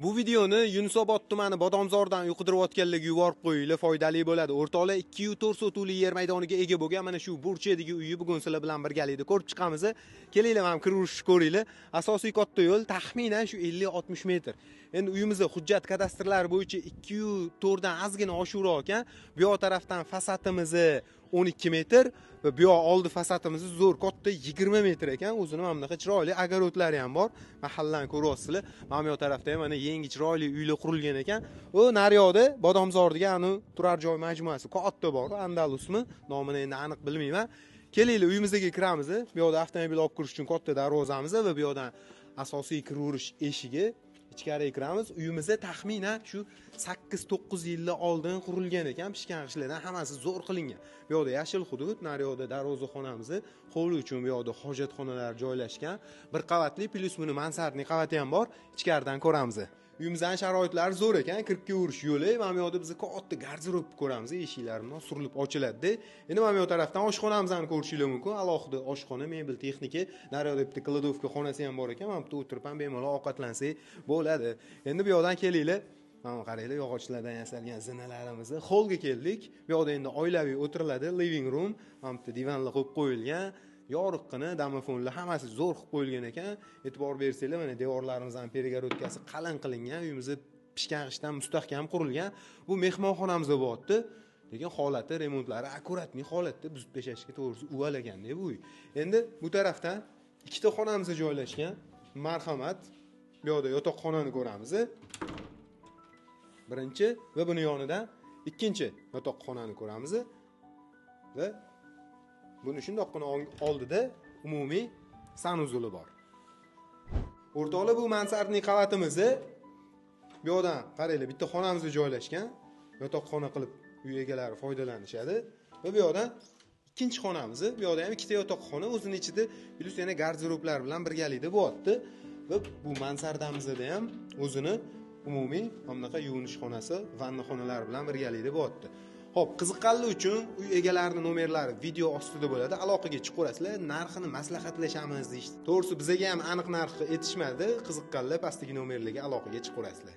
Bu videoni Yunusobod tumani Bodomzordan uy qidirayotganlarga yuborib qo'yinglar, foydali bo'ladi. O'rtoqlar, 2,4 sotuvli yer maydoniga ega bo'lgan mana shu burchadagi uyni bugun sizlar bilan birgalikda ko'rib chiqamiz. Kelinglar, mana kiraverishni ko'ringlar. Asosiy katta yo'l taxminan shu 50-60 metr. Endi uyimizda hujjat kadastrlari bo'yicha 2,4 dan ozgina oshiqroq ekan. Bu yoq tarafdan fasadimiz 12 metr va bu yoq oldi fasadimiz zo'r katta 20 metr ekan. O'zini mana bunaqa chiroyli огородlari ham bor. Mahallani ko'ryapsizlar. Mana bu yoq tarafda ham mana yangi chiroyli uylar qurilgan ekan. U naryoqda Bodomzor degan anu turar joy majmuasi katta bor, Andalusmi? Nomini endi aniq bilmayman. Kelinglar, uyimizga kiramiz. Bu yoqda avtomobil olib kirish uchun katta darvozamiz va bu yoqdan asosiy kiraverish eshigi. Ichkariga kiramiz. Uyimizda taxminan shu 8-9 yillar oldin qurilgan ekan, pishgan g'ishtlardan hammasi zo'r qilingan. Bu yoqda yashil hudud, naryoqda darvozaxonamiz, hovli uchun bu yoqda hojatxonalar joylashgan. Bir qavatli plus buni mansardniy qavati ham bor. Ichkaridan ko'ramiz. Uyimizning sharoitlari zo'r ekan, kirib kelish yo'li. Mana bu yoqda biz katta garderob ko'ramiz, eshiklar bilan surilib ochiladi. Endi mana bu tarafdan oshxonamizni ko'rishingiz mumkin. Alohida oshxona, mebel, texnika, naryoqda bitta kladovka xonasi ham bor ekan. Mana bu yerda o'tirib ham bemalol ovqatlansak bo'ladi. Endi bu yoqdan kelinglar. Mana qaranglar, yog'ochlardan yasalgan zinalarimizni. Holga keldik. Bu yoqda endi oilaviy o'tiriladi, living room. Mana bu yerda divanlar qo'yib qo'yilgan. Yorug'gina, domofonlar hammasi zo'r qilib qo'yilgan ekan. E'tibor bersanglar, mana devorlarimizdan peregorodkasi qalin qilingan, uyimiz pishgan g'ishtdan mustahkam qurilgan. Bu mehmonxonamiz bo'lyapti. Lekin holati, remontlari akkuratniy holatda, buzib tashlashga to'g'risi uval ekanda bu uy. Endi bu tarafdan ikkita xonamiz joylashgan. Marhamat, bu yoqda yotoqxonani ko'ramiz. Birinchi va buni yonidan ikkinchi yotoqxonani ko'ramiz. Va buni shundoqqina oldida umumiy sanuzuli bor. O'rtoqlar, bu mansardning qavatimiz. Bu yoqdan qaranglar, bitta xonamiz joylashgan. Yotoqxona qilib uy egalari foydalanishadi. Va bu yoqdan ikkinchi xonamiz. Bu yoqda ham ikkita yotoqxona, o'zining ichida plus yana garderoblar bilan birgalikda bo'lyapti. Va bu mansardamizda ham o'zini umumiy mana bunaqa yuvinish xonasi, vanna xonalari bilan birgalikda bo'lyapti. Xo'p, qiziqqanlar uchun uy egalarining nomerlari video ostida bo'ladi. Aloqaga chiqaverasizlar, narxini maslahatlashamiz deyishdi. To'g'risi bizaga ham aniq narxi aytishmadi. Qiziqqanlar pastdagi nomerlarga aloqaga chiqaverasizlar.